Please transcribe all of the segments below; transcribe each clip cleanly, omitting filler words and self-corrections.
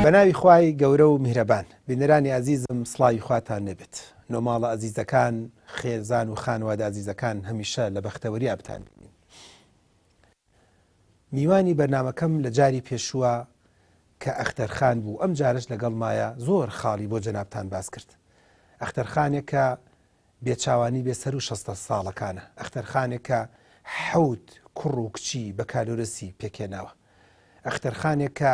بەناوی خوای گەورە و میهرەبان بینەرانی ئازیزم سڵاوی خواتان لێبێت نۆماڵە ئەزیزەکان خێزان و خانوادە ئازیزەکان هەمیشە لە بەختەوەریا بتان بینین میوانی بەرنمەکەم لە جاری پێشووە کە ئەختەرخان بوو ئەم جارش لەگەڵ مایە زۆر خاڵی بۆ جەنابتان باس کرد ئەختەرخانێک کە بێچوانی بێ سەر و شەستە ساڵەکانە ئەختەرخانێک کە حەوت کوڕ و کچی بەکالۆرسی پێکهێناوە ئەختەرخانێک کە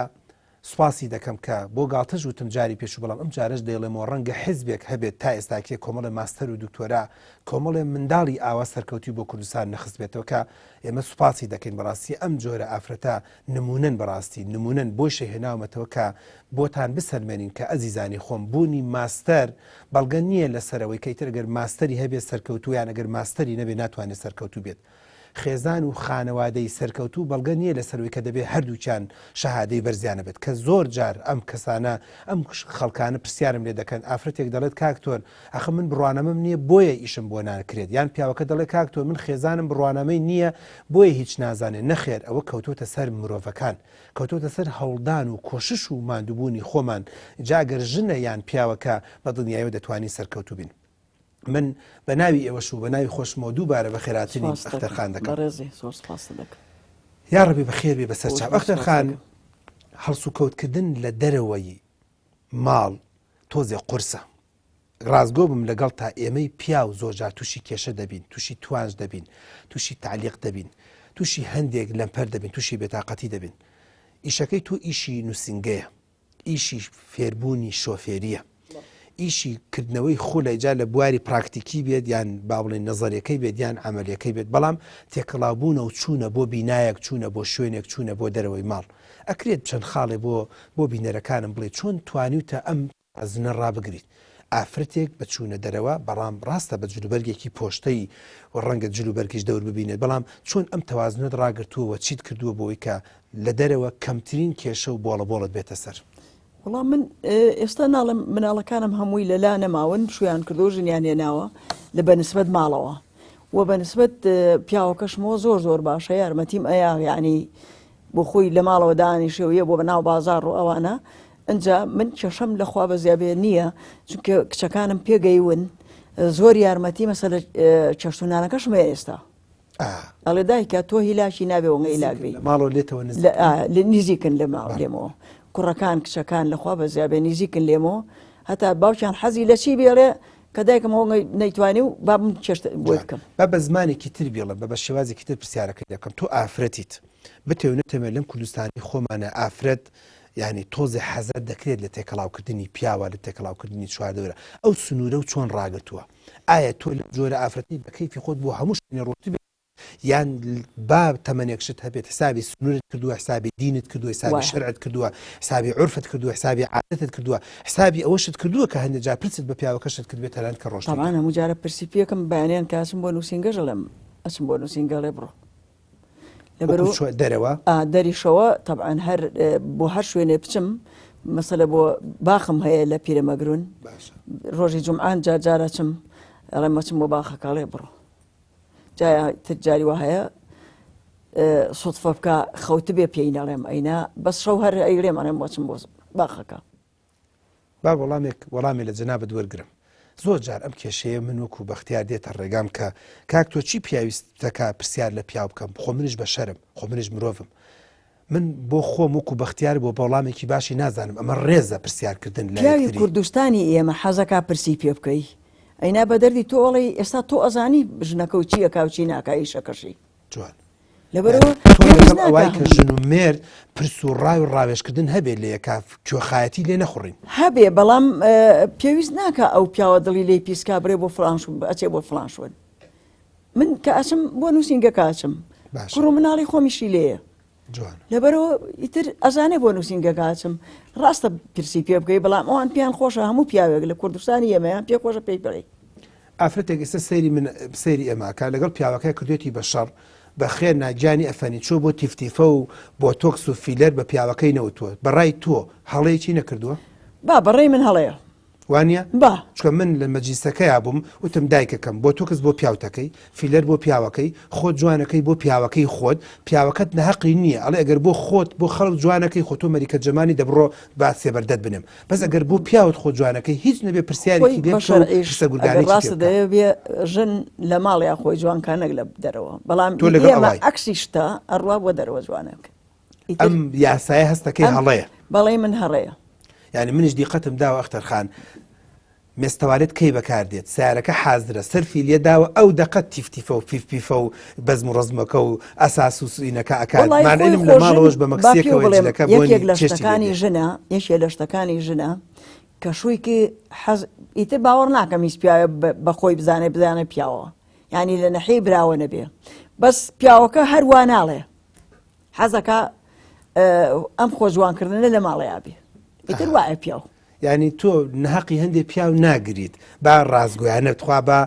سوپاسی دەکەم کە بۆ گاڵتەش وتم جاری پێشوو بەڵام ئەم جارەش دەیڵێمەوە ڕەنگە حیزبێک هەبێت تا ئێستاکێ کۆمەڵێ ماستەر و دکتۆرا کۆمەڵێ منداڵی ئاوا سەرکەوتوی بۆ کوردستان نەخستبێتەوە کە ئێمە سوپاسی دەکەین بەڕاستی ئەم جۆرە ئافرەتە نمونەن بەڕاستی نمونەن بۆیشە هێناومەتەوە کە بۆتان بسەلمێنین کە ئەزیزانی خۆم بوونی ماستەر بەڵگە نییە لەسەرەوەی کە ئیتر ئەگەر ماستەری هەبێت سەرکەوتوو یان ئەگەر ماستەری نەبێت ناتوانێت سەرکەوتوو بێت. خێزان و خانەوادەی سەرکەوتوو بەڵگە نییە لەسەر ئەوەی کە دەبێت هەردووکیان شەهادەی بەرزیان هەبێت کە زۆر جار ئەم کەسانە ئەم خەڵکانە پرسیارم لێ دەکەن ئافرەتێک دەڵێت کاک تۆر ئەخە من بڕوانامەم نییە بۆیە ئیشم بۆ ناکرێت یان پیاوەکە دەڵێت کاک تۆر من خێزانم بڕوانامەی نییە بۆیە هیچ نازانێت نەخێر ئەوە کەوتۆتە سەر مرۆڤەکان کەوتۆتە سەر هەوڵدان و کۆشش و ماندووبوونی خۆمان جا گەر ژنە یان پیاوەکە بە دڵنیایەوە دەتوانین سەرکەوتوو بین. من بە ناوی ئێوەش و بە ناوی خۆشمەوە دووبارە بەخێراتنی سپاست ئەختەر دەکەم خان دەکەم. بەڕێزی زۆر سپاست دەکەم. یاڕەبی بەخێر بێ بەسەر چاو خۆش ئەختەر سپاست خان دەکەم. هەڵسوکەوتکردن لە دەرەوەی ماڵ تۆزێ قورسە ڕاستگۆ بم لەگەڵ تا ئێمەی پیاو زۆر جار تووشی کێشە دەبین تووشی توانج دەبین تووشی تعلیق دەبین تووشی هەندێک لەمپەر دەبین تووشی بێتاقەتی دەبین ئیشەکەی تۆ ئیشی نووسینگەیە ئیشی فێربوونی شۆفێرییە، ئیشی کردنەوەی خولە جا لە بواری پراکتیکی بێت یان با بڵێن نەزەریەکەی بێت یان عەمەلیەکەی بێت بەڵام تێکەڵاوبوونە و چوونە بۆ بینایەک چوونە بۆ شوێنێک چوونە بۆ دەرەوەی ماڵ ئەکرێت چەند خاڵێ بۆ بۆ بینەرەکانم بڵێ چۆن توانیوتە ئەم ئەزنە ڕابگریت ئافرەتێک بە چوونە دەرەوە بەڵام ڕاستە بە جلوبەرگێکی پۆشتەی و ڕەنگە جلوبەرگیش دەور ببینێت بەڵام چۆن ئەم تەوازنەت ڕاگرتووە و چیت کردووە بۆی کە لە دەرەوە کەمترین کێشە و بۆڵە بۆڵت بێتە سەر؟ وەڵا من ئێستا ناڵێم مناڵەکانم هەمووی لەلا نەماون شویان کردو ژنیان هێناوە لە بەنسبەت ماڵەوە و بەنسبەت پیاوەکەشمەوە زۆر زۆر باشە یارمەتیم ئەیا یعنی بۆ خۆی لە ماڵەوە دانیشێ و یە بۆ بەناو بازاڕ و ئەوانە ئەجا من کێشەم لەخوا بە زیابێ نییە چونکە کچەکانم پێگەیون زۆر یارمەتی مەسەلە چێشتونانەکەشم هەیە ئێستا ئەڵێ دایکە تۆ هیلاکی نابێ وەنگە هیلاک بی ماڵەوە لێتەوە نزیکن لە ماڵ لێمەوە کوڕەکان کچەکان لەخوا بە زیابێ نزیکن لێمەوە هەتا باوکیان حەزی لە چی بێڵێ کە دایکم هەوڵ نەیتوانی و با بم چێشت بۆی بکەم. با بە زمانێکی تر بیڵێم، بە بە شێوازێکی تر پرسیارەکە لێ بکەم، تۆ ئافرەتیت، بتەوێ نەتەوێ لەم کوردستانەی خۆمانە ئافرەت یانی تۆزێ حەزەر دەکرێت لە تێکەڵاوکردنی پیاوە، لە تێکەڵاوکردنی چواردەورە، ئەو سنوورە و چۆن ڕاگرتووە؟ ئایا تۆ لەم جۆرە ئافرەتەی بە کەیفی خۆت بۆ هەموو شوێنێ ڕۆشتبێ یان با تەمەنێک شت هەبێت حسابی سنوورت کردووە حسابی دینت کردووە حسابی شەرعت کردووە حسابی عرفت کردووە حسابی عادەتت کردووە حسابی ئەوەشت کردووە کە هەندێک جار پرست بە پیاوەکەشت کردبێت تەنانەت کە ڕۆشتوویت. تەبعەن هەموو جارە پرسی پێکم بەیانیان کە ئەچم بۆ نووسینگەش ئەڵێم ئەچم بۆ نووسینگە ئەڵێ بڕۆ لەبەرەوە وەکو چۆ دەرەوە؟ ئا دەریشەوە تەبعەن هەر بۆ هەر شوێنێ بچم مەسەلە بۆ باخم هەیە لە پیرەمەگرون باشە ڕۆژی جومعان جار جار ئەچم ئەڵێم ئەچم بۆ باخەکە ئەڵێ بڕۆ جا تر جاری وا هەیە سوتفە بکە خەوتبێ پێی نەڵێم ئەینا بەس شەو هەر ئەیڵێم ئەڵێم بۆچم بۆ باخەکە. با وەڵامێک وەڵامێ لە جەنابت وەرگرم زۆر جار ئەم کێشەیە من وەکو بەختیار دێتە ڕێگام کە کاک تۆ چی پیاویستەکە پرسیار لە پیاو بکەم خۆ منیش بەشەرم خۆ منیش مرۆڤم من بۆ خۆم وەکو بەختیار بۆ بەوڵامێکی باشی نازانم ئەمە ڕێزە پرسیار کردن لە پیاوی یەکتری. کوردستانی ئێمە حەزەکا پرسی پێ بکەی ئەینا بە دەردی تۆ ئەڵێی ئێستا تۆ ئەزانی ژنەکەو چی ئەکا و چی ناکا ئیشەکەشی. جوان. لەبەرئەوە تۆ پێویست لەگەڵ ناکا ئەوای کە هەمووی. ژن و مێرد پرس و ڕای و ڕاوێژکردن هەبێ لە یەکا کوێخایەتی لێ نەخوڕین. هەبێ بەڵام پێویست ناکا ئەو پیاوە دڵی لێی پیس کا برێ بۆ فڵان شوێن ئەچێ بۆ فڵان شوێن. من کە ئەچم بۆ نووسینگەکە ئەچم باشە. کوڕ و مناڵی خۆمیشی لێیە. جوانە. لەبەرئەوە ئیتر ئەزانێ بۆ نووسینگەکە ئەچم ڕاستە پرسی پێ بکەی بەڵام ئەوان پێیان خۆشە هەموو پیاوێک لە کوردستانی ئێمەیان پێ خۆشە پێی بڵێی. ئافرەتێک ئێستا سەیری من سەیری ئێمە ئەکا لەگەڵ پیاوەکەی کردوێتی بە شەڕ بە خێر نا گیانی ئەفەنی چووە بۆ تیفتیفە و بۆتۆکس و فیلەر بە پیاوەکەی نەوتووە بە ڕای تۆ هەڵەیەکی نەکردووە؟ با بە ڕێی من هەڵەیە. وانە با. چونکە من لە مەجلیسەکەیا بووم وتم دایکەکەم بۆتۆکس بۆ پیاوتەکەی فیلەر بۆ پیاوەکەی خۆت جوانەکەی بۆ پیاوەکەی خۆت پیاوەکەت نەهەقی نییە ئەڵێ ئەگەر بۆ خۆت بۆ خەڵک جوانەکەی خۆ تۆ مەریکە جەمانی دەبڕۆ با سێبەردەت بنێم بەس ئەگەر بۆ پیاوت خۆ جوانەکەی هیچ نەبێ خۆی پرسیارێکی لێ بە بکە و شەرعیش پرسە ئەگەر گورگانێکی پێ ڕاستت بکە. دەوێ بێ ژن لە ماڵیا خۆی جوان کا نەک لە دەرەوە بەڵام تۆ لەگەڵ ئێمە ئەوای. عەکسی شتە ئەڕوا بۆ دەرەوە جوانەکە ئیتر ئەم یاسایە هەستەکەی ئەم هەڵەیە. بەڵێ من هەڵەیە. یانی منیش دیقەتم داوە ئەختەر خان مێستەوالێت کەی بەکار دێت سیارەکە حازرە سەرفی لێداوە ئەو دەقە تیف تیفە و پیف پیفە و بەزم و ڕەزمەکە و ئەساس و سوینەکە ئەکات وەڵی خۆی مانعلم لە خۆ ژن ماڵەوەش بە با پێو مەکسیەکەوە بڵێم جلەکە یەکێک بۆنی لە چێشتی لێ شتەکانی دێ. ژنە یەکێ لە شتەکانی ژنە کە شوویکی حەز ئیتر باوەڕ ناکەم هیچ پیاوێ بە خۆی بزانێ بزانێ پیاوە یانی لە نەحیەی براوە نەبێ بەس پیاوەکە هەر وا ناڵێ حەزەکا ئەم خۆ جوانکردنە لە ماڵەیا بێ ئیتر وایە پیاو. یانی تۆ نهەقی هەندێ پیاو ناگریت با ڕاستگۆیانە تخوا با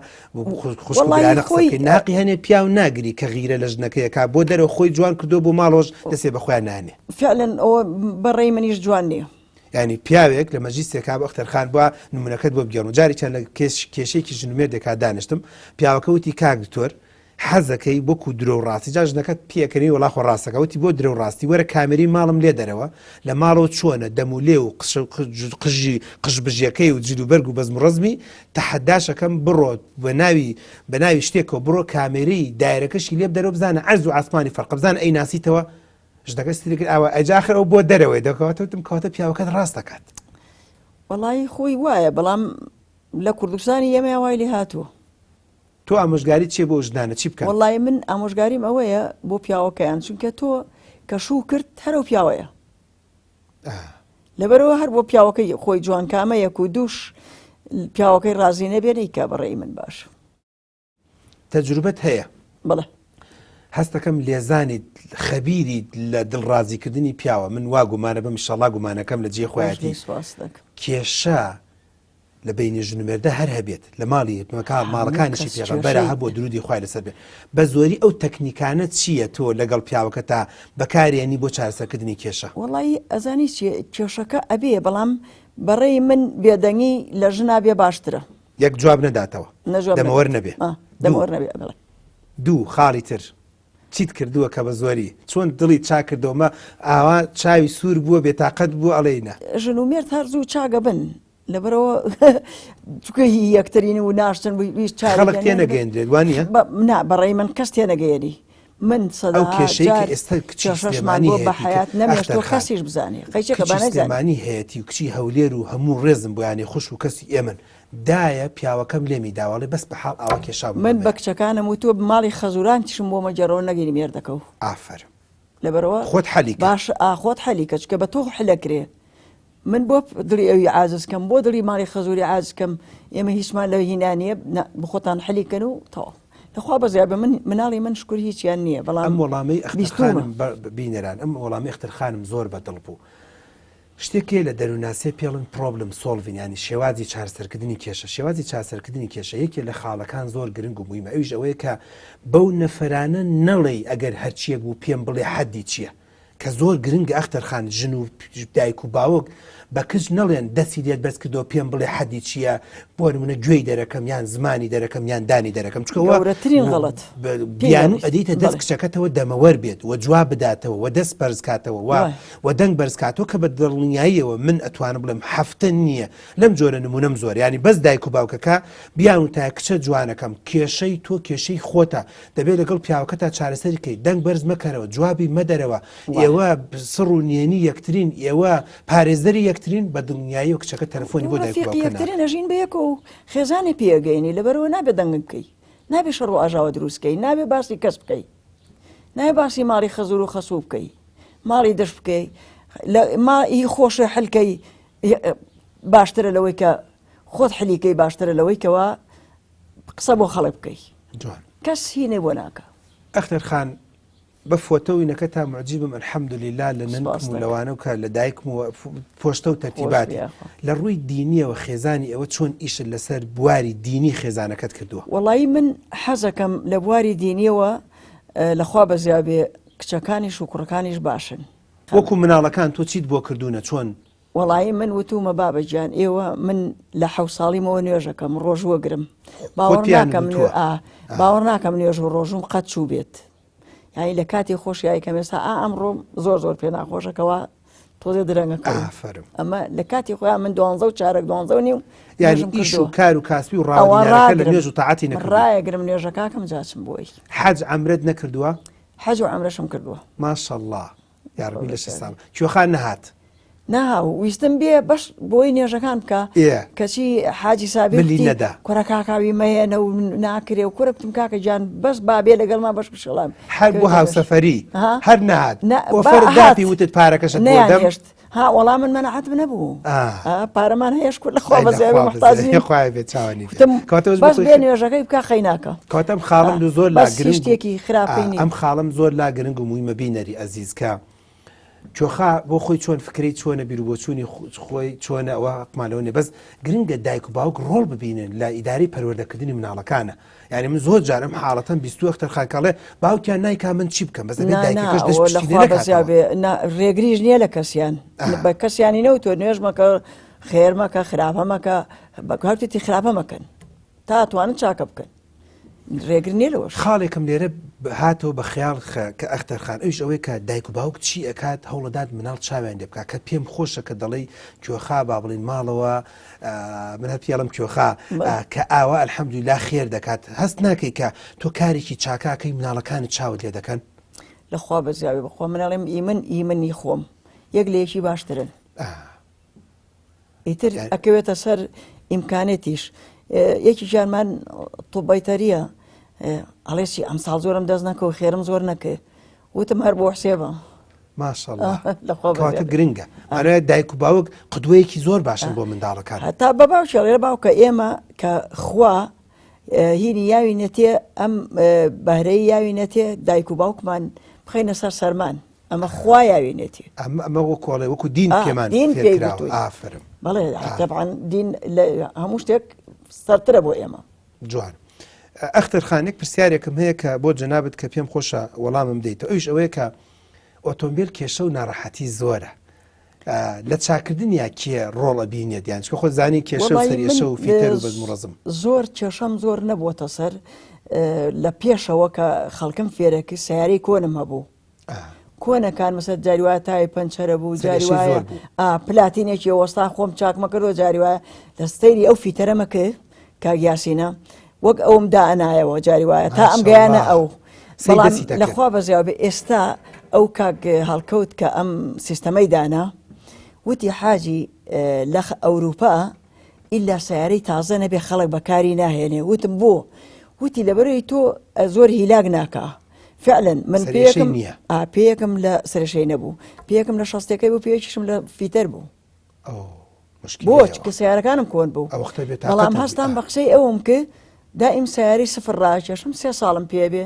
خوشک و برایانە قسە بکەین نهەقی هەنێ پیاو ناگری کە غیرە لە ژنەکەیەکا بۆ دەرەوە خۆی جوان کردو بۆ ماڵۆش دەسێ بە خۆیان نانێ. فعلا ئەوە بەڕێی منیش جوان نییە. یانی پیاوێک لە مەجلیسێکا بۆ ئەختەر خان بووە نمونەکەت بۆ بگێڕم جارێکیان لە کێشەیەکی ژن و مێردێکا دانیشتم پیاوەکە وتی کاک دکتۆر حەزەکەی وەکو درۆ و ڕاستی جا ژنەکەت پێکەنی وەڵا خۆ ڕاستەکە وتی بۆ درۆ و ڕاستی وەرە کامێرەی ماڵم لێ دەرەوە لە ماڵەوە چۆنە دەم و لێو و قژی قژبژیەکەی و جل و بەرگ و بەزم و ڕەزمی تەحەداشەکەم بڕۆ بە ناوی بە ناوی شتێکەوە بڕۆ کامێرەی دایرەکەشی لێ بدەرەوە بزانە عەرز و عاسمانی فەرقە بزانە ئەیناسیتەوە ژنەکە ستری کرد ئاوا ئەجا ئاخر ئەو بۆ دەرەوەی دەکەواتە وتم کەواتە پیاوەکەت ڕاست دەکات. وەڵایی خۆی وایە بەڵام لە کوردستانی ئێمە وای لێ هاتووە. تۆ ئامۆژگاریت چیە بۆ ژنانە چی بکەن؟ وەڵایی من ئامۆژگاریم ئەوەیە بۆ پیاوەکەیان چونکە تۆ کە شوو کرد هەر ئەو پیاوەیە لەبەرەوە هەر بۆ پیاوەکەی خۆی جوانکامە یەک و دووش پیاوەکەی ڕازی نەبێ نیکە بەڕێی من باش. تەجروبەت هەیە؟ بەڵێ. هەستەکەم لێزانیت خەبیریت لە دڵ ڕازیکردنی پیاوە من وا گومانە بم ئیشەڵا گومانەکەم لە جێی خۆیەتی کێشە لە بەینی ژن و مێردە هەر هەبێت لە ماڵی مەکا ماڵەکانیشی پێغەمبەرە هەبووە درودی خوای لەسەر بێ بە زۆری ئەو تەکنیکانە چییە تۆ لەگەڵ پیاوەکەتا بەکارێنی بۆ چارەسەرکردنی کێشە؟ وەڵایی ئەزانی چیە کێشەکە ئەبێ بەڵام بەڕێی من بێدەنگی لە ژنا بێ باشترە. یەک جواب نەداتەوە دەمەوەر نەبێ دەمەوەر نەبێ بەڵێ. دوو خاڵی تر چیت کردووە کە بە زۆری چۆن دڵی چاک کردەوە مە ئاوا چاوی سوور بووە بێتاقەت بووە ئەڵێی نا. ژن و مێرد هەر زوو چاک ئەبن لەبەرئەوە چونکە هی یەکترین و ناشتن و هیچ خەڵک چارێکیان تێ نەگەیەندرێت وا نییە؟ بە نا بەڕێی من کەس تێنەگەیەنی من ئەو سەدەها کێشەی کە جار ئێستا کچی کێشەشمان سلێمانی بۆ بە هەیەتی کە حەیات نەمێشتووە ئەختەر خان کەسیش بزانێ قەیچێکە کچی با نەیزانێ. سلێمانی هەیەتی و کچی هەولێر و هەموو ڕێزم بۆیانی خوشک و کەسی ئێمەن دایە پیاوەکەم لێمی داوە ئەڵێ بەس بە حاڵ ئاوا کێشاوم من بە لەمەیە. کچەکانم وتووە ماڵی خەزورانتیشم بۆ مەگێڕەوە نەگەینی مێردەکەو. ئافەرم. لەبەرئەوە خۆت حەلی کە. باشە ئا خۆت حەلی کە چونکە بە تۆ حلەکرێ من بۆ دڵی ئەوی عاجز کەم بۆ دڵی ماڵی خەزوری عاجز کەم ئێمە هیچمان لە هینا نییە بخۆتان حەلی کەن و تەواو لەخوا بەزیا بە من مناڵی من شکر هیچیان نییە بەڵام ئەم وەڵامەی ئەختەر بیستومە. خانم بینەران ئەم وەڵامی ئەختەر خانم زۆر بە دڵ بوو شتێک هەیە لە دەروونناسیە پێڵن problem solving یانی شێوازی چارەسەرکردنی کێشە شێوازی چارەسەرکردنی کێشە یەکێ لە خاڵەکان زۆر گرنگ و مویمە ئەویش ئەوەیە کە بەو نەفەرانە نەڵێی ئەگەر هەرچیەک بوو پێم بڵێ حەدی چییە کە زۆر گرنگە ئەختەر خان ژن و دایک و باوک بە کچ نەڵێن دەستی لێت بەرز کردەوە پێم بڵێ حەدی چییە بۆ نمونە گوێی دەرەکەم یان زمانی دەرەکەم یان دانی دەرەکەم چونکە ئەوە گەورەترین غەڵەت. بیانوو ئەدەیتە دەست کچەکەتەوە دەمەوەر بێت و جواب بداتەوە و دەست بەرز کاتەوە و و دەنگ بەرز کاتەوە کە بە دڵنیاییەوە من ئەتوانم بڵێم هەفتە نییە لەم جۆرە نمونەم زۆر ینی بەس دایک و باوکەکە بیان تا کچە جوانەکەم کێشەی تۆ کێشەی خۆتە دەبێت لەگەڵ پیاوەکەتا چارەسەری کەی دەنگ بەرز مەکەرەوە جوابی مەدەرەوە ئێوە سڕ و نێنی یەکترین ئێوە پارێزەری یەکترین بە دڵنیایی و کچەکە تەلەفۆنی بۆ دایک و ڕەفیقی باوکە یەکترین ناکات. ئەژین بەیەکەوە و خێزانێ پێئەگەیەنی لەبەرئەوە نابێ دەنگ بکەی نابێ شەڕ و ئاژاوە دروست کەی نابێ باسی کەس بکەی نابێ باسی ماڵی خەزور و خەسوو بکەی ماڵی دش بکەی لە ما هی خۆشە حلکەی باشترە لەوەی کە خۆت حلیکەی باشترە لەوەی کەوا قسە بۆ خەڵک بکەی جوان کەس هینەی بۆ ناکا. ئەختەر خان بە فۆتە و ینەکەتا معجیبم الحمدللە لە نەنکم و لەوانە و کە لە دایکم و پۆشتە و تەرتیباتی لە ڕووی دینیەوە خێزانی ئێوە چۆن ئیشت لەسەر بواری دینی خێزانەکەت کردووە؟ وەڵایی من حەزەکەم لە بواری دینیەوە لەخوا بەزیابێ کچەکانیش و کوڕەکانیش باشن. وەکو مناڵەکان تۆ چیت بۆ کردوونە چۆن؟ وەڵایی من وتومە بابە گیان ئێوە من لە حەو ساڵیمەوە نوێژەکەم ڕۆژووە گرم باوەڕ ناکەم باوەڕ ناکەم نوێژ و ڕۆژوم قەت چوو بێت یانی لە کاتی خۆشیایی کەم ئێستا ئا ئەمڕۆ زۆر زۆر پێ ناخۆشەکەەوە تۆزێ درەنگەکە ئافەرم ئەمە لە کاتی خۆیان من دوانزە و چارەک دوانزە و نیو یعنی نوێژم ئیش و کردووە. کار و کاسبی و ئەوە ڕاوە لە ڕاگرم. نوێژ و تاعەتی نەکردووە ڕایەگرم نوێژەکەکەم جاچم بۆی حەج عەمرەت نەکردووە حەج و عەمرەشم کردووە ماشەڵڵا یاڕەبی لەشی سام کوێخان نەهات. نا ویستم بێ بەش بۆی نوێژەکان بکە ئێ. کەچی حاجی سابیر ملی وتی نەدا. کوڕە کاکاوی مەهێنە و ناکرێ و کوڕە کوتم کاکە گیان بەس با بێ لەگەڵما بەش بشڵام هەر بۆ هاوسەفەری ها؟ هەر نەهات نا، با ئۆفەرت دا هات. پێی وتت پارەکەشت بۆ دەم نەیانهێشت ها وەڵا من مەناعەتم نەبوو ئا. ئا، پارەمان هەیە شکر لە خوا ئەی لە بەزیابێ خوا محتاج بەزێ نین خوایە بێ چاوانی بێ. کوتم کەواتە بەس بەس بۆ بێ خۆی نوێژەکەی بکا قەیناکە کەواتە ئەم خاڵم ئا، زۆر لا بەس هیچ گرنگ بوو. شتێکی خراپەی ئا، نییە ئەم خاڵم زۆر لا گرنگ و موهیمە بینەری ئەزیز کە کۆخا بۆ خۆی چۆن فکرەی چۆنە بیروبۆچوونی خۆی چۆنە ئەوە حەقمان لەوە نیە بەس گرنگە دایک و باوک ڕۆڵ ببینن لە ئیدارەی پەروەردەکردنی مناڵەکانە یعنی من زۆر جار ئەم حاڵەتەم بیستووە ئەختەر خان کە ئەڵێ باوکیان نایکا من چی بکەم بەس ئەبێ نا نا دایکەکەش دەست ئەوە لە پشتی لێ خوا نەکاتەوە بەزیابێ نا ڕێگریش نییە لە کەسیان بە کەسیانی نەوتوە نوێژ مەکە خێر مەکە خراپە مەکە بە هەرتێتی خراپە مەکەن تا توانن چاکە بکەن ڕێگر نییە لەوەش. خاڵێکم لێرە هاتەوە بە خەیاڵ خە کە ئەختەر خان ئەویش ئەوەیە کە دایک و باوک چی ئەکات هەوڵەدات مناڵ چاویان لێ بکا کە پێم خۆشە کە دەڵێی کوێخا با بڵێین ماڵەوە من هەر پێڵم کوێخا کە ئاوا الحمدللە خێر دەکات هەست ناکەی کە تۆ کارێکی چاکاکەی مناڵەکانت چاوت لێ دەکەن؟ لە خوا بەزیاوی بەخوا من ئەڵێم ئی من ئی منی خۆم یەک لە یەکی باشترن. ئیتر ئەکەوێتە سەر ئیمکانێتیش یەکیشیانمان طوبەیتەریە ئەڵێ چی ئەمساڵ زۆرم دەست نەکەو خێرم زۆر نەکرد وتم هەر بۆ حسێبە ماشەڵڵا کەواتە گرنگە مانای دایک و باوک قدوەیەکی زۆر باشن بۆ منداڵەکان هەتا بە باوکی ئەڵێ باوکە ئێمە کە خوا هینی یاوی نەتێ ئەم بەهرەی یاوی نەتێ دایک و باوکمان بخەینە سەر سەرمان ئەمە خوا یاوینێتی. ئەمە ئەمە وەکو ئەڵێ وەکو دین پێمان دین فێر پێی کراوە گوتووین. ئافەرم بەڵێ تەبعەن دین لە هەموو شتێک سەرترە بۆ ئێمە. جوان. ئەختەر خان یەک پرسیارێکم هەیە کە بۆ جەنابت کە پێم خۆشە وەڵامم دەیتەوە ئەویش ئەوەیە کە ئۆتۆمبیل کێشە و ناڕەحەتی زۆرە لە چاکردنیا کێ ڕۆڵ ئەبینێت یان چکە خۆت زانی کێشە و وەڵایی من سەرئێشە و فیتەر و بەزم و ڕەزم زۆر کێشەم زۆر نەبووەتە سەر لە پێشەوە کە خەڵکم فێرەکرد سیارەی کۆنم هەبوو کۆنەکان مەسەر جاری وایە تای پەنچەرە بوو جاری وایە پلاتینێکی وەستا خۆم چاکمە کردەوە جاری وایە لە سەیری ئەو فیتەرەمە کرد کاک یاسینە وەک ئەوم دائەنایەوە جاری وایە تا ئەم گەیانە ئەو بەڵام لەخوا بەزیاو بێ ئێستا ئەو کاک هەڵکەوت کە ئەم سیستەمەی دانا وتی حاجی لە ئەوروپا ئیلا سیارەی تازە نەبێ خەڵک بەکاری ناهێنێ وتم بۆ وتی لەبەرەی تۆ زۆر هیلاک ناکا فعلا من پێیەکم نییە پێیەکم لە سەرشەی نەبوو پێیەکم لە شەستەکەی بوو پێیەکیشم لە فیتەر بوو بۆ چکە سیارەکانم کۆن بوو بەڵام هەستان بە قسەی ئەوم کە دائیم سیاری سفر ڕاکێشم سێ ساڵم پێ بێ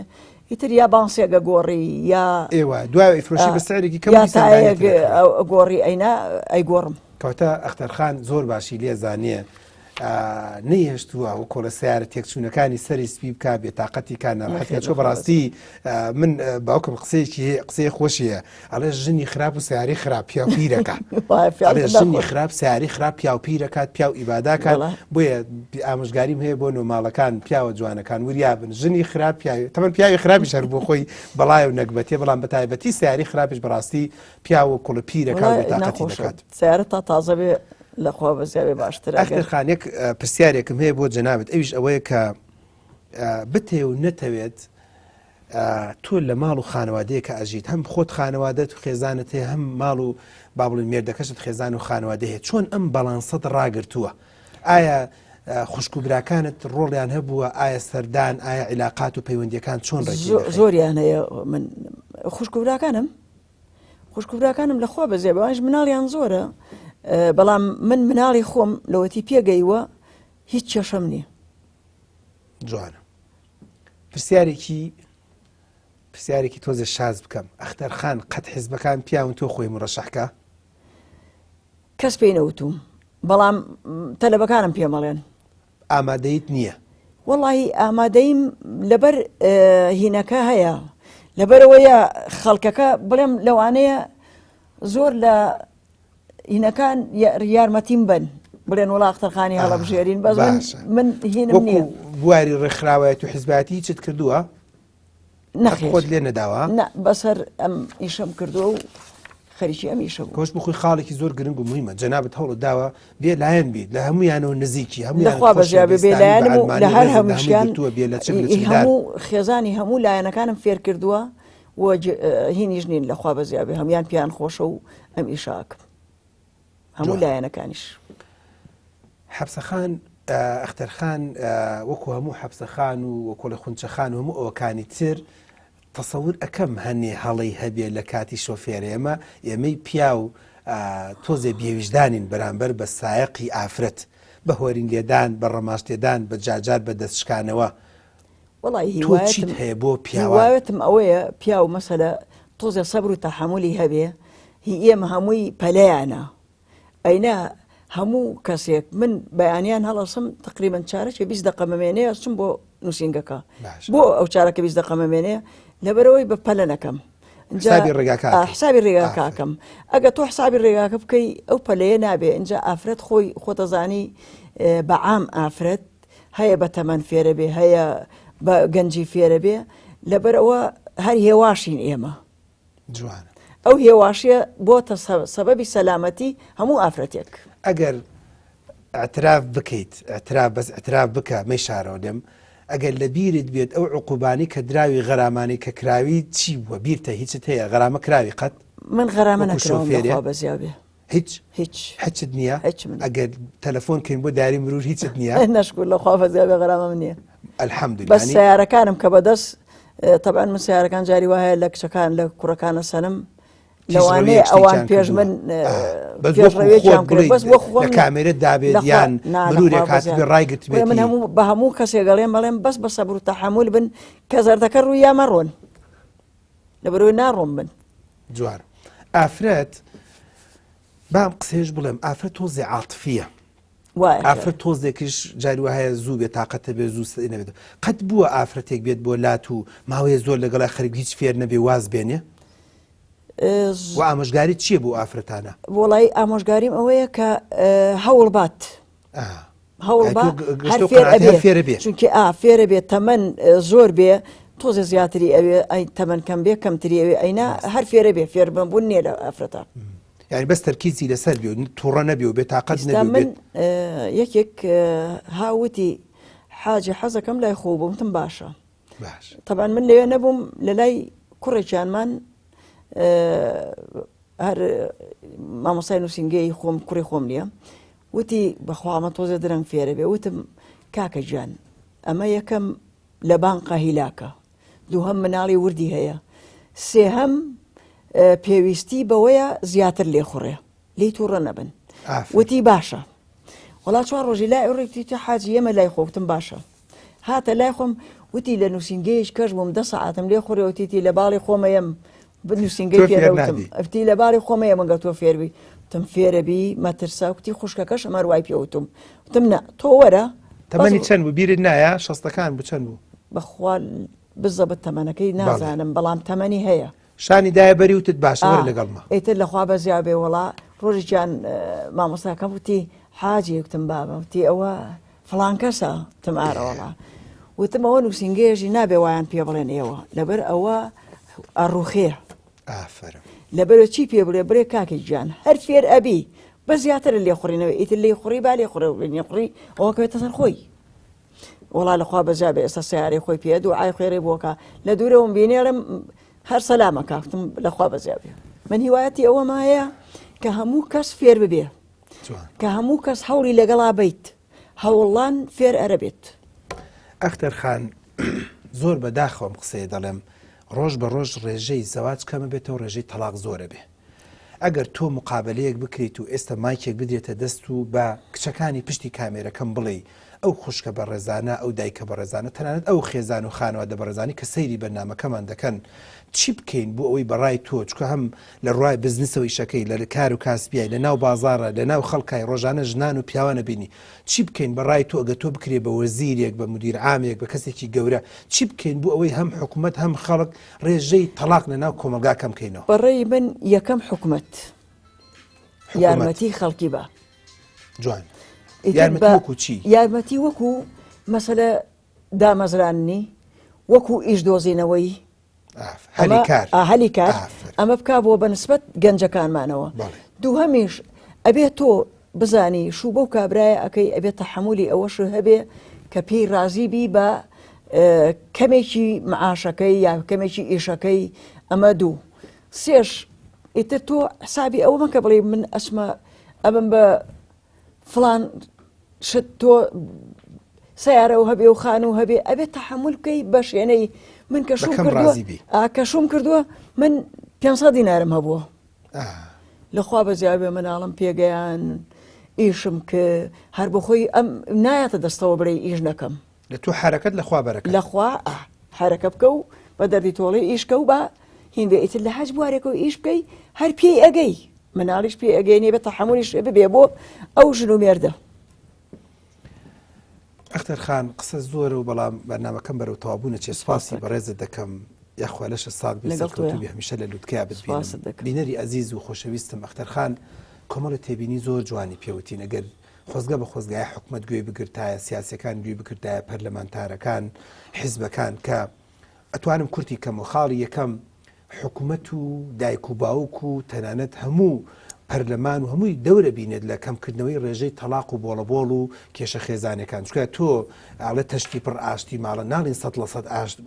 ئیتر یا بانسێگە گۆڕی یا ئێوە دوای فرۆشی بە سعرێکی کەم گۆڕی ئەینا ئەیگۆڕم کەواتە ئەختەرخان زۆر باشی لێ زانیە نەیهێشتووە و کۆڵە سیارە تێکچوونەکانی سەری سپی بک بێتاقەتی کا ناڕەحەتی چۆ بەڕاستی من باوکم قسەیەکی هەیە قسەی خۆشیە ئەڵێ ژنی خراپ و سیاری خراپ پیاو پیرەکە ئەڵێ ژنی خراپ سیاری خراپ پیاو پیرەکات پیاو ئیباداکات بۆیە ئامۆژگاریم هەیە بۆ نۆماڵەکان پیاوە جوانەکان وریابن ژنی خراپ پیاوی تەمەن پیاوی خراپیش هەر بۆ خۆی بەڵایە و نەگبەتێ بەڵام بە تایبەتی سیاری خراپیش بەڕاستی پیاو و کوڵە پیرەکە و بێتاقەتی دەکات. سیارە تا تازە بێ لەخوا بەزیاێ باشترە. ئەختەر خان یەک پرسیارێکم هەیە بۆ جەنابت ئەویش ئەوەیە کە بتێ و نەتەوێت تۆ لە ماڵ و خانەوادەیەکە ئەژیت هەم خۆت خانەوادەت و خێزانت هەیە هەم ماڵ و با بڵێن مێردەکەشت خێزان و خانەوادە هەیە چۆن ئەم بەڵانسەت ڕاگرتووە ئایا خوشک و براکانت ڕۆڵیان هەبووە ئایا سەردان ئایا عیلاقات و پەیوەندیەکان چۆن ڕێکی زۆریان هەیە من خوشک و براکانم خوشک و براکانم لەخوا بەزێ بەوانش مناڵیان زۆرە بەڵام من مناڵی خۆم لەوەتی پێگەیوە هیچ کێشەم نییە جوانە پرسیارێکی پرسیارێکی تۆزێ شاز بکەم ئەختەر خان قەت حیزبەکان پیاون تۆ خۆی مڕەشەحکە کەس پێی نەوتوم بەڵام تەلەبەکانم پێمەڵێن ئامادەیت نییە؟ وەڵی ئامادەیم لەبەر هینەکە هەیە لەبەرەوەیە خەڵکەکە بڵێم لەوانەیە زۆر لە هینەکان یارمەتیم بن بڵێن وڵا ئەختەرخانی هەڵەبژێرین بەس من هینم نییە بواری ڕێکخراوایەت و حزباتی هیچت کردووە؟ نەخێر خۆت لێ نەداوە؟ نا بەسەر ئەم ئیشەم کردووە و خەریکی ئەم ئیشە بووم. کۆش بخۆی خاڵێکی زۆر گرنگ و مهمە جەنابت هەوڵت داوە بێ لایەن بیت لە هەموویانەوە نزیکی هەموویانت لەخوا خۆش بەزیا بێ بێ بێ ئیسلامی بە لایەنم و عەلمانی لە هەر ڕێزت لە هەمووی هەمووشیان گرتووە بێ لەچک لەچکدار هەموو خێزانی هەموو لایەنەکانم فێر کردووە و هینیش نین لەخوا بەزیا بێ هەموویان پێیان خۆشە و ئەم ئیشە ئەکەم هەموو لایەنەکانیش. حەپسەخان ئەختەرخان وەکو هەموو حەپسەخان و وەکۆڵی خونچەخان و هەموو ئەوەکانی تر تەسەور ئەکەم هەنێ هەڵەی هەبێ لە کاتی شۆفێرە ئێمە ئێمەی پیاو تۆزێ بێویژدانین بەرامبەر بە سایەقی ئافرەت بە هۆرین لێدان بە ڕەماش لێدان بە جاجار بە دەست شکانەوە وەڵی تۆ چیت هیوایەتم هەیە بۆ پیاوان؟ هیوایەتم ئەوەیە پیاو مەسەلە تۆزێ سەبر و تەحەمولی هەبێ هی ئێمە هەمووی پەلەیانە ئەینا هەموو کەسێک من بەیانیان هەڵەسم تقریبا چارەکێ 20 دقە مەمێنێ ئەچم بۆ نووسینگەکە باشە. بۆ ئەو چارەکە 20 دقە مەمێنێ لەبەرەوەی بە پەلە نەکەم ئینجا- حسابی ڕێگاکە ئا، ئەکەی. حسابی ڕێگاکە ئافەرین. ئەکەم ئەگە تۆ حسابی ڕێگاکە بکەی ئەو پەلەیە نابێ ئینجا ئافرەت خۆی خۆتەزانی بە عام ئافرەت هەیە بە تەمەن فێرە بێ هەیە بە گەنجی فێرە بێ لەبەرئەوە هەر هێواشین ئێمە جوانە. ئەو هێواشیە بۆتە سەبەبی سەلامەتی هەموو ئافرەتێک. ئەگەر اعتراف بکەیت اعتراف بەس اعتراف بکە مەیشارەوە لێم ئەگەر لە بیرت بێت ئەو عقوبانی کە دراوی غەرامانی کە کراوی چی بووە بیرتە هیچت هەیە غەرامە کراوی قەت من غەرامە وەکو نەکراوم شۆفێرێ؟ لەخوا بەزیا بێ هیچ هیچ هیچت نییە هیچم نییە. ئەگەر تەلەفۆن کەین بۆ داری مرور هیچت نییە نەشکر لەخوا بەزیا بێ غەرامەم نییە الحمدلله بەس یعنی سیارەکانم کە بەدەست تەبعەن من سیارەکان جاری وایە لە کچەکان لە کوڕەکانە سەنم لەوانەیە ئەوان پێش من پێشڕەوێکیان کرد بەس بۆ خۆم لە کامێرە دابێت یان مرورێک هاتبێ ڕایگرتبێتی من هەموو بە هەموو کەسێک گەڵێم بەڵێم بەس بە سەبر و تەحەمول بن کە زەردەکە ڕوویا مەڕۆن لەبەرەوەی ناڕۆم من. جوان ئافرەت بام قسەیش بڵێم ئافرەت تۆزێ عاتفیە ئافرەت تۆزێکیش جاری وایە زوو بێ تاقەتە بێ زوو سەری نەبێت قەت بووە ئافرەتێک بێت بۆ لات و ماوەیە زۆر لەگەڵای خەریک هیچ فێر نەبێ واز بێنێ و ئامۆژگاری چییە بۆ ئافرەتانە؟ وڵی ئامۆژگاریم ئەوەیە کە هەوڵ بات هەوڵ با هەر فێر ئەبێ فێرە بێ چونکی ئا فێرە بێ تەمەن زۆر بێ تۆزێ زیاتری ئەوێ ئەی تەمەن کەم بێ کەمتری ئەوێ ئەینا هەر فێرە بێ فێر بم بوون نییە لە ئافرەتە یعنی بەس تەرکیزی لەسەر بێ و تووڕە نەبێ و بێتاقەت ئیستا نەبێ و من بێت یەکێک هاوتی حاجی حەزەکەم لای خۆ بووم تم باشە باش طبعا من لەوێ نەبووم لە لای کوڕێکیانمان هەر مامۆستای نووسینگەی خۆم کوڕی خۆم نییە وتی بەخوا ئەمە تۆزێ درەنگ فێرە بێ وتم کاکە گیان ئەمە یەکەم لە بانقا هیلاکە دووهەم مناڵی وردی هەیە سێهەم پێویستی بەوەیە زیاتر لێخوڕێ لێی تووڕە نەبن وتی باشە وڵا چوار ڕۆژی لای ڕێکتی حاجی ئێمە لای خۆکتم باشە هاتە لای خۆم وتی لە نووسینگەیەکی کەش بووم دە سەعاتم لێ خوڕێ وتیتی لە باڵی خۆمەیەم نووسینگەی تۆ فێر پێ نەوتم نابی. ئەفتی لە باڵی خۆمەیە مەگە تۆ فێربی وتم فێرەبی مەترسە وتی خوشکەکەشم هەر وای پێ وتم وتم نا تۆ وەرە تەمەنی بەس چەند بوو بیرت نایە شەستەکان بوو چەند بوو بەخوا بزەبت تەمەنەکەی بەڵێ. نازانم بەڵام تەمەنی هەیە شانی دایە بەری وتت باشە وەرە ئا لەگەڵما ئیتر لەخوا بەزیا بێ وەڵا ڕۆژێکیان مامۆستاکەم وتی حاجی وتم بابە وتی ئەوە فڵان کەسە؟ وتم ئارەوەڵا. وتم ئەوە نووسینگەیەژی نابێ وایان پێ بڵێن ئێوە لەبەر ئەوە ئەڕوخێ. ئافەرم. لەبەرە چی پێ بڵێ بڵێ کاکە گیان هەر فێر ئەبی بە زیاترە لێخوڕینەوە ئیتر لێی خوڕی با لێ خوڕێ و لێ خوڕی ئەوە کەوێتە سەر خۆی. وەڵا لەخوا بەجا بێ ئێستا سیارەی خۆی پێ دوعای خوێرێ بۆکە لە دوورەوەم بینێڵم هەر سەلامە کاکتم لەخوا بەزیا بێ من هیوایەتی ئەوەم هەیە کە هەموو کەس فێر ببێ کە هەموو کەس هەوڵی لەگەڵا بیت هەوڵان فێر ئەرەبێت. ئەختەر خان زۆر بە داخەوەم قسەیە دەڵێم ڕۆژ بە ڕۆژ ڕێژەی زەواج کەمە بێتەوە ڕێژەی تەلاق زۆرە بێ ئەگەر تۆ مقابلەیەک بکریت و ئێستا مایکێک بدرێتە دەست و بە کچەکانی پشتی کامێرەکەم بڵێی ئەو خوشکە بەڕێزانە ئەو دایکە بەڕێزانە تەنانەت ئەو خێزان و خانەوادە بەڕێزانی کە سەیری بەرنامەکەمان دەکەن چی بکەین بۆ ئەوەی بەڕای تۆ چکە هەم لە ڕای بزنسەوە ئیشەکەی لە کار و کاسبیای لە ناو بازاڕە لە ناو خەڵکای ڕۆژانە ژنان و پیاوانە بینی چی بکەین بە ڕای تۆ ئەگە تۆ بکرێ بە وەزیرێک بە مدیر عامێک بە کەسێکی گەورە چی بکەین بۆ ئەوەی هەم حکومەت هەم خەڵک ڕێژەی تەڵاق لە ناو کۆمەڵگا کەم کەینەوە؟ بە ڕێی من یەکەم حکومەت. یارمەتی خەڵکی بە. جوان. یارمەتی وەکو چی؟ یارمەتی وەکو مەسەلە دامەزراننی، وەکو ئیش دۆزینەوەی، هەلی کار هەلی کار ئەمە بک بۆ بەنسبەت گەنجەکانمانەوە دووهەمیش ئەبێ تۆ بزانی شوو بەو کابرایە ئەەکەی ئەبێت تەحملی ئەوەش هەبێ کە پێی ڕازی بی بە کەمێکی معاشەکەی یا کەمێکی ئیشەکەی ئەمە دوو سێش ئیتر تۆ حسابی ئەوە مەکە بڵێ من ئەچمە ئەبم بە فڵان شت تۆ سیارە و هەبێ و خان و هەبێ ئەبێ تەحمل بکەی بە شێنەی من کە شوم کردووە کە شوم کردووە من 500 دینارم هەبووە لەخوا بەزیاوێ مناڵم پێگەیان ئیشم کە هەر بەخۆی ئەم نایەتە دەستەوە بڵێ ئیش نەکەم لە تۆ حرەکەت لەخوا بەرەکە لەخوا حرەکە بکە و بە دەردی تۆڵی ئیشکە و بە هیندێ ئیتر لە هەج بوارێکەوە ئیش بکەی هەر پێی ئەگەی مناڵیش پێ ئەگەینێ بە تەحەمولیش ببێ بۆ ئەو ژن و مێردە. ئەختەر خان قسە زۆرە و بەڵام بەرنامەکەم بەرەو تەواوبوون ئەچێ سوپاسی بەڕێزت دەکەم یاخوا لەشت ساغ بێ سەرکەوتوو بی هەمیشە لە لوتکەیا بتبینم بینەری ئەزیز و خۆشەویستم ئەختەر خان کۆمەڵی تێبینی زۆر جوانی پێوتین ئەگەر خۆزگە بە خۆزگایە حکومەت گوێی بگرتایە سیاسەکان گوێی بکردایە پەرلەمانتارەکان حیزبەکان کە ئەتوانم کورتی کەمەوە خاڵی یەکەم حکومەت و دایک و باوک و تەنانەت هەموو پەرلەمان و هەمووی دەورە بینێت لە کەمکردنەوەی ڕێژەی تەلاق و بۆڵەبۆڵ و کێشە خێزانەکان چکە تۆ ئاڵێ تەشتی پڕ ئاشتی ماڵە ناڵین سە لە سەد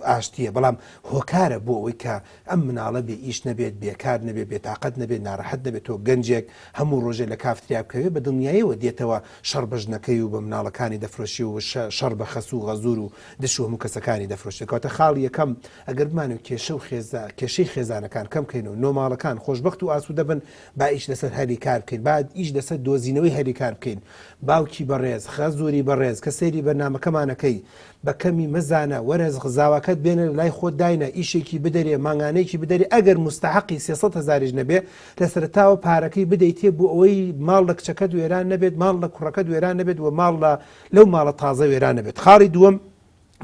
ئاشتیە بەڵام هۆکارە بۆ ئەوەی کە ئەم مناڵە بێ ئیش نەبێت بێکار نەبێت بێتاقەت نەبێت ناڕەحەت نەبێت تۆ گەنجێک هەموو ڕۆژێ لە کافتریا بکەوێت بە دڵنیایەوە دێتەوە شەڕ بە ژنەکەی و بە مناڵەکانی دەفرۆشی و شەڕ بە خەسوو و غەزور و دش و هەموو کەسەکانی دەفرۆشێت کەواتە خاڵی یەکەم ئەگەر بمانەوێت کێشە و خێزا کێشەی خێزانەکان کەم کەین و نۆماڵەکان خۆشبەخت و ئاسوودە بن با ئیش لەسەر هەلی کار بکەین با ئیش لەسەر دۆزینەوەی هەلی کار بکەین باوکی بەڕێز خەزوری بەڕێز کە سەیری بەرنامەکەمانەکەی بە کەمی مەزانە وەرە زاواکەت بێنە لە لای خۆت داینە ئیشێکی بدەرێ مانگانەیەکی بدەرێ ئەگەر مستحقی 300 هەزاریش نەبێ لە سەرەتاوە پارەکەی بدەیتێ بۆ ئەوەی ماڵ لە کچەکەت وێران نەبێت ماڵ لە کوڕەکەت وێران نەبێت و ماڵ لە لەو ماڵە تازە وێران نەبێت خاڵی دووەم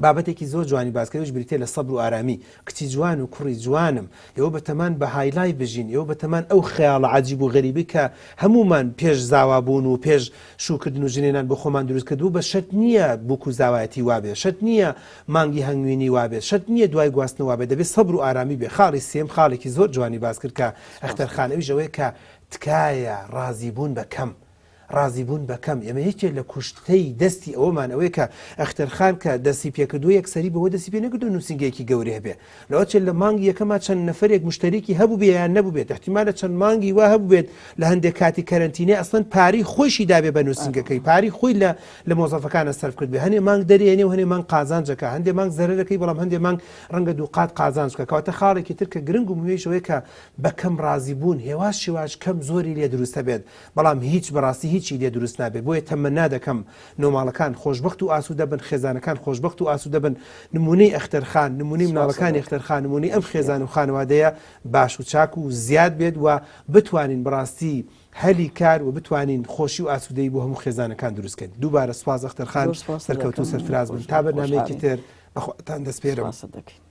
بابەتێکی زۆر جوانی باس کرد ئەویش بریتیە لە سەبر و ئارامی کچی جوان و کوڕی جوانم ئێوە بەتەمان بە high life بژین ئێوە بەتەمان ئەو خەیاڵە عەجیب و غەریبەی کە هەموومان پێش زاوا بوون و پێش شووکردن و ژنێنان بۆ خۆمان دروست کردبوو بە شەرت نییە بووک و زاوایەتی وابێ شەرت نییە مانگی هەنگوینی وابێت شەرت نییە دوای گواستنەوە وابێت دەبێت سەبر و ئارامی بێ خاڵی سێم خاڵێکی زۆر جوانی باس کرد کە ئەختەر خان ئەویش ئەوەیە کە تکایە ڕازیبوون بە کەم ڕازی بوون بە کەم، ئێمە یەکێ لە کوشتەی دەستی ئەوەمان ئەوەیە کە ئەختەر خان کە دەستی پێکردووە یەکسەری بەوە دەستی پێ نەکردووە نووسینگەیەکی گەورەی هەبێ لەوەچێ لە مانگی یەکەما چەند نەفەرێک مشتەریکی هەبووبێ یان نەبووبێت احتیمالە چەند مانگی وا هەبووبێت لە هەندێک کاتی کەرەنتینێ ئەسڵەن پارەی خۆیشی دابێ بە نووسینگەکەی پارەی خۆی لە لە مۆزەفەکانە سەرف کردبێ هەنێ مانگ دەرێنێ و هەنێ مانگ قازانجەکە هەندێ مانگ زەرەرەکەی بەڵام هەندێ مانگ ڕەنگە دووقات قازانج بکە کەواتە خاڵێکی تر کە گرنگ و مهمیش ئەوەیە کە بە کەم ڕازی بوون هێواش هێواش کەم زۆری لێ دروست دەبێت بەڵام هیچ بەڕاستی هیچی لێ دروست نابێت بۆیە تەمەنا دەکەم نۆماڵەکان خۆشبەخت و ئاسوودە بن خێزانەکان خۆشبەخت و ئاسوودە بن نمونەی ئەختەر خان نمونەی مناڵەکانی ئەختەر خان نمونەی ئەم خێزان و خانەوادەیە باش و چاک و زیاد بێت و بتوانین بەڕاستی هەلی کار و بتوانین خۆشی و ئاسوودەیی بۆ هەموو خێزانەکان دروست کەین دووبارە سوپاس ئەختەر خان زۆر سوپاست سەرکەوتوو دەکەم سەرفراز بن تا خۆشحاڵین بەرنامەیەکی تر بەخواتان دەسپێرم. سوپاست دەکەین.